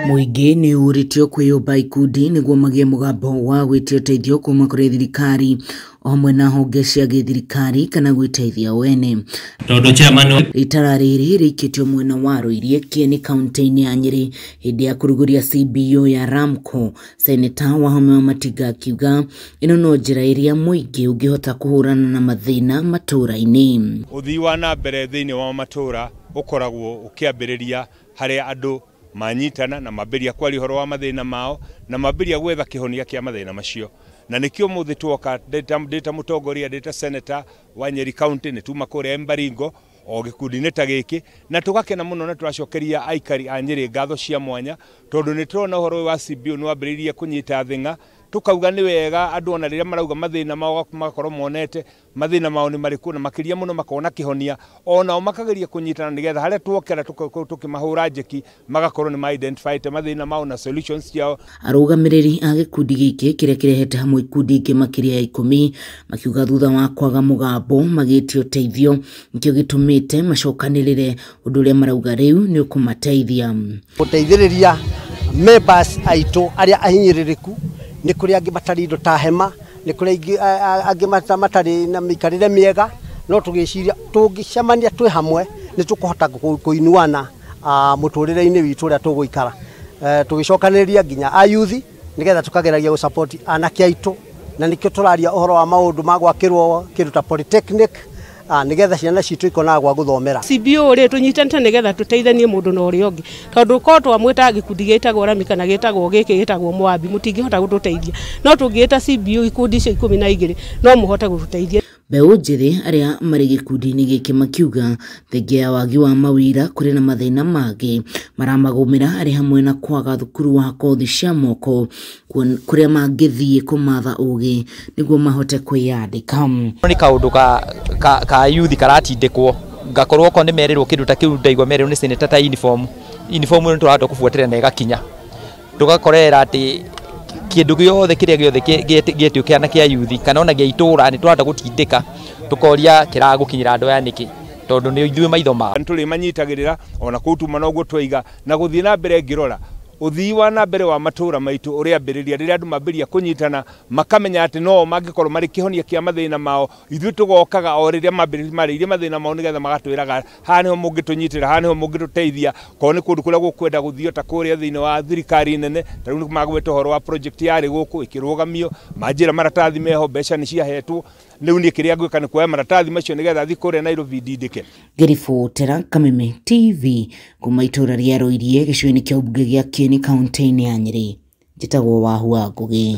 Mũingĩ nĩ ũrĩtio kwĩyũmba ikundi nĩguo magĩe mũgambo wa gwĩtia ũteithio kuma kũrĩ thirikari o hamwe na honge cia gĩthirikari kana gwĩteithia o ene. Tondũ chairman Itara rĩrĩ rĩikĩtio mwena wa Ruirie Kieni kaunti-inĩ ya Nyĩrĩ hĩndĩ ya kũrugũria CBO ya Ramco. Seneta Wahome Wamatinga akiuga ĩno no njĩra ĩrĩa mũingĩ ũngĩhota kũhũrana na mathĩna matũũra-inĩ. Ũthii wa na mbere thĩinĩ wa matũũra ũkoragwo ũkĩambĩrĩria harĩa andũ manyitana na mambĩrĩria kwaria ũhoro wa mathĩna mao na mambĩrĩria gwetha kĩhonia kĩa mathĩna macio. Na nĩkĩo ũmũthĩ twoka ndĩ ta mũtongoria, ndĩ ta senator wa Nyeri County, nĩ tuma kũrĩa Embaringo o gĩkundi-inĩ ta gĩkĩ, na tũgakena mũno na tũracokeria aikari a Nyeri ngatho cia mwanya tondũ nĩ tũrona ũhoro ũyũ wa CBO nĩ wambĩrĩirie kũnyita thing'a. Tukauga nĩ wega andũ ona rĩrĩa marauga mathĩna mao magakorwo monete mathĩna mao nĩ marĩkũ, na makĩria mũno makona kĩhonia, onao makageria kũnyitana nĩgetha harĩa tuokera tũkĩmahũra njeki magakorwo nĩ ma-identify mathĩna mao na solutions ciao. Arũgamĩrĩri a gĩkundi gĩkĩ kĩrĩa kĩrehete hamwe ikundi ingĩ makĩria ya 10 makiuga thutha wa kwaga mũgambo magĩtie ũteithio nĩkĩo gĩtũmĩte macokanĩrĩre, ũndũ ũrĩa marauga rĩu nĩ ũkũmateithia gũteithĩrĩria members aitũ arĩa ahinyĩrĩrĩku. Nĩ kũrĩ angĩ matarĩ indo ta hema, nĩ kũrĩ angĩ matarĩ na mĩikarĩre mĩega, no tũgĩciria tũngĩcemania twĩ hamwe nĩ tũkũhota kũinuana mũtũrĩre-inĩ witũ ũrĩa tũgũikara. Tũgĩcokanĩrĩria nginya a youth nĩgetha tũkageragia gũsupport anake aitũ, na nĩkĩo tũraria ũhoro wa maũndũ ma gwakĩrwo kĩndũ ta polytechnic nĩgetha ciana citũ ikonaga gwa gũthomera. CBO rĩ tũnyitanĩte nĩgetha tũteithanie mũndũ na ũrĩa ũngĩ, tondũ korwo twamwĩta gĩkundi gĩtagwo Rami kana gĩtagwo gĩkĩ gĩtagwo Mwambi mũtingĩhota gũtũteithia, no tũngĩĩta CBO ikundi icio 12 no mũhote gũtũteithia. Mbeũ njĩthĩ arĩa marĩ gĩkundi-inĩ gĩkĩ makiuga thengia ya wagi wa mawĩra kũrĩ na mathĩna mangĩ maramagũmĩra arĩ hamwe na kwaga thukuru wa kothi cia moko kũrĩa mangĩthiĩ kũmatha ũgĩ nĩguo mahote kwĩyandĩka. Nĩ kaũndũ ka youth karatindĩkwo ngakorwo okorwo nĩ merĩrwo kĩndũ ta kĩu ndaigua merĩrwo nĩ senator ta uniform nĩ tũrahota kũbuatĩrĩra na ĩgakinya, tũgakorera atĩ kĩndũ gĩothe kĩrĩa gĩothe gĩtuĩka kĩa youth kana ona gĩa itũra nĩ tũrahota gũtindĩka tũkoria kĩragũkinyĩra andũ aya nĩkĩ, tondũ nĩ ithuĩ maitho mao. Nĩ tũrĩmanyitagĩrĩra ona kũu tuma noguo twaiga na gũthiĩ na mbere ngĩrora ũthii wa na mbere wa matũũra maitũ ũrĩambĩrĩria rĩrĩa andũ mambĩrĩria kũnyitana makamenya atĩ no mangĩkorwo marĩ kĩhonia kĩa mathĩna mao, ithuĩ tũgokaga o rĩrĩa marĩirie mathĩna mao nĩgetha magatwĩraga haha nĩho mũngĩtũnyitĩra, haha nĩho mũngĩtũteithia, korwo nĩ kũndũ kũrĩa gũkwenda gũthio ta kũrĩa thĩinĩ wa thirikari nene. Ta rĩu nĩmagweta ũhoro wa project yarĩ gũkũ ĩkĩrũgamio, manjĩra maratathi meho, mbeca nĩ ciahetwo, rĩu niĩ kĩrĩa ngwĩka nĩ kuoya maratathi macio nĩgetha thiĩ kũrĩa Nairobi ndindĩke. Ngĩribotera Kameme TV kuma itũũra rĩa Ruirie gĩcigo-inĩ kĩa ũmbunge gĩa Kieni kaunti-inĩ ya Nyĩrĩ, njĩtagwo Wahua Ngũgĩ.